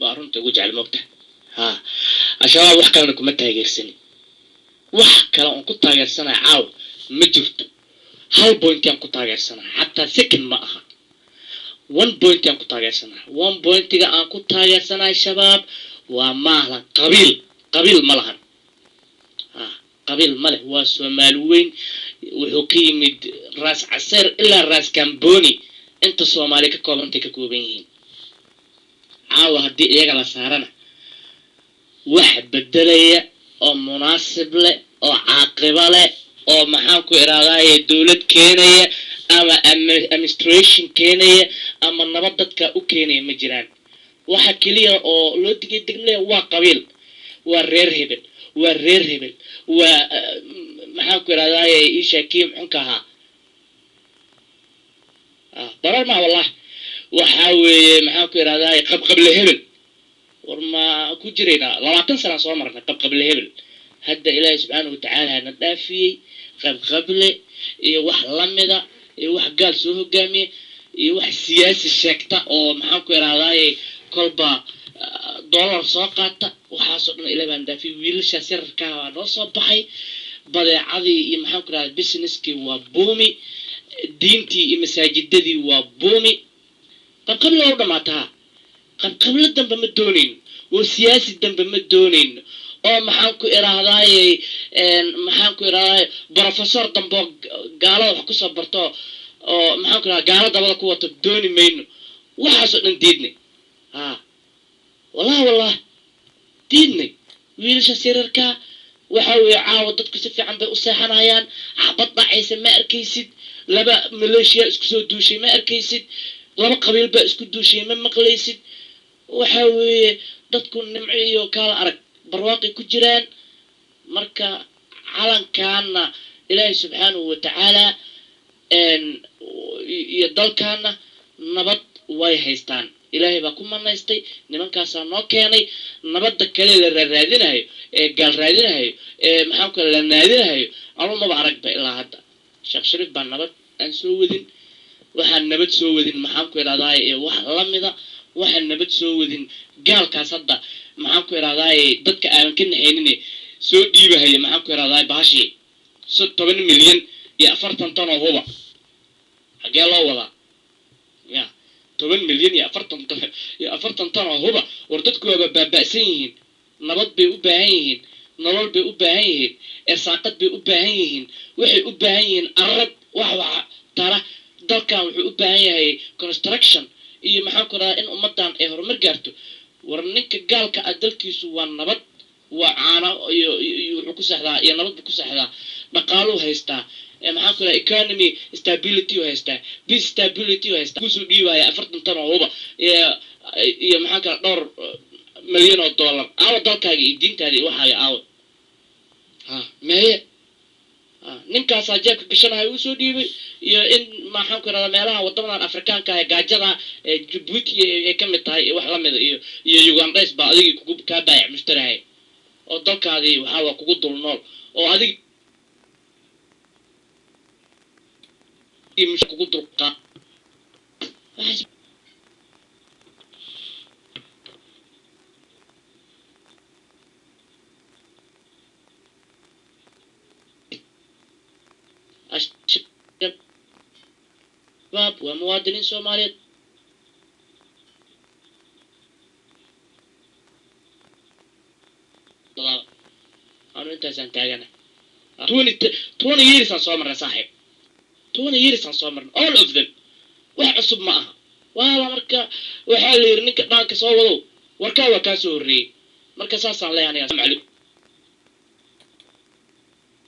Baa runta ugu jecel moogta. Ha, Al-Shabaab wax kalena kuma taageersani, wax kale oon ku taageersanaya caawa ma jirto. Hal point aan ku taageersanaya, xataa second ma aha, one point aan ku taageersanaya. One pointiga aan ku taageersanahay, Shabaab waa maahlan qabiil, qabiil ma lahan. Ha, qabiil ma leh, waa Soomaali weyn. Wuxuu ka yimid Raas Caseer ilaa Raas Camboni, inta Soomaali ka koobantay ka kooban yihiin. Caawa haddii iyaga la saarana, wax bedelaya oo munaasib leh oo caaqibo leh oo, maxaan ku idhahdaye, dowlad keenaya ama administration keenaya ama nabad dadka u keenaya ma jiraan. Waxa keliya oo loo digay degmlaya waa qabiil, waa reer hebel, waa reer hebel, waa maxaan ku idhahdaye, isha kii muxunka ahaa barar maa wallah. Waxa weeye, maxaan ku idhahdaye, qabqable hebel. War ma ku jiraynaa? 20 sanaan soo marnay qabqable hebel. Hadda Ilaahay subxaana watacaala na dhaafiyey qabqable iyo wax lamida iyo wax gaal soo hogaamiye iyo wax siyaasi sheegta oo, maxaan ku idhahdaye, kolba dollar soo qaata. Waxaasoo dhan Ilaah baan dhaafiyey. Wiilashaas yararkaa baa noo soo baxay. Badeecadii iyo, maxaan ku idhahda, businesskii waa buumi, diintii iyo masaajidadii waa buumi. Qabqable waa u dhamaataa. Qabqablo dambe ma doonayno oo siyaasi dambe ma doonayno oo, maxaan ku idhaahdaaye, maxaan ku idhahdaye, professor dambe oo gaalada wax kusoo barto oo, maxaan ku idhahda, gaalo dabada ku wato dooni mayno. Waxaasoo dhan diidnay. Ha, wallahi, wallah, diidnay. Wiilashaas yararkaa waxa weeye caawa dadku si fiican bay u seexanayaan. Xabad dhacaysa ma arkaysid, laba maleeshiya isku soo duushay ma arkaysid, laba qabiil baa isku duushay ma maqlaysid. Waxa weeye dadku nimco iyo kaala arag barwaaqay ku jiraan. Marka calankaana Ilaahay subxaanahu watacaala iyo dalkaana nabad way haystaan. Ilaahay baa ku manaystay, nimankaasaa noo keenay nabadda. Kale la raaraadinayo ee gaal raadinahayo ee, maxaan ku, la naadinahayo, anu maba aragba ilaa hadda. Sheekh Shariif baa nabad aan soo wadin, waxaan nabad soo wadin, maxaan ku idhahdaay, ee wax lamida waxaan nabad soo wadin. Gaalkaas hadda, maxaan ku idhahdaay, dadka aanan ka naxaynin soo dhiibahaya, maxaan ku idhahdaay, bahashii 10 milyan iyo 40 tan oo huba xaggee loo wadaa? Ya, 10 milyan iyo 40 tan iyo 40 tan oo huba. War dadku waaba baaba'san yihiin. Nabad bay u baahan yihiin, nolol bay u baahan yihiin, ersaaqad bay u baahan yihiin, waxay u baahan yihiin arad wax tara dalkan. Wuxuu u baahan yahay construction iyo, maxaan ku dhahaa, in ummadan ay horumar gaarto. War ninka gaalka ah dalkiisu waa nabad, waa caano iyo wuxuu ku seexdaa iyo nabad buu ku seexdaa, dhaqaaluu haystaa, maxaan ku dhaha, economy stability u haystaa, peace stability u haystaa. Kusoo dhiibaya 40 tan oo huba iyo, maxaan kala, dhowr milyan oo dollar. Aawa dalkaaga iyo diintaada iyo waxaaga? Aawa? Ha, meeye? Ha, ninkaasaa jeebka gashanahay uu soo dhiibay iyo in, maxaan ku irahdaa, meelaha wadamadan Afrikaanka ah ee gaajada ee Jabuuti ay ka mid tahay iyo wax lamida iyo Ugandais baa adigii kugu kaa baayac mushtarahay oo dalkaadii waxaa waa kugu dul nool oo adig kugu dulqaa. Al-Shabaab waa muwaadiniin Soomaaliyeed. Anu intaasaan taagana. 20 years aan soo marnay, saaxiib, 20 years aan soo marnay, all of them. Wax cusub ma aha waala. Marka waxaa la yidhi ninka dhaanka soo wadow, warkaa waa kaa soo horreeyey. Marka saasaan leeyahay aniga.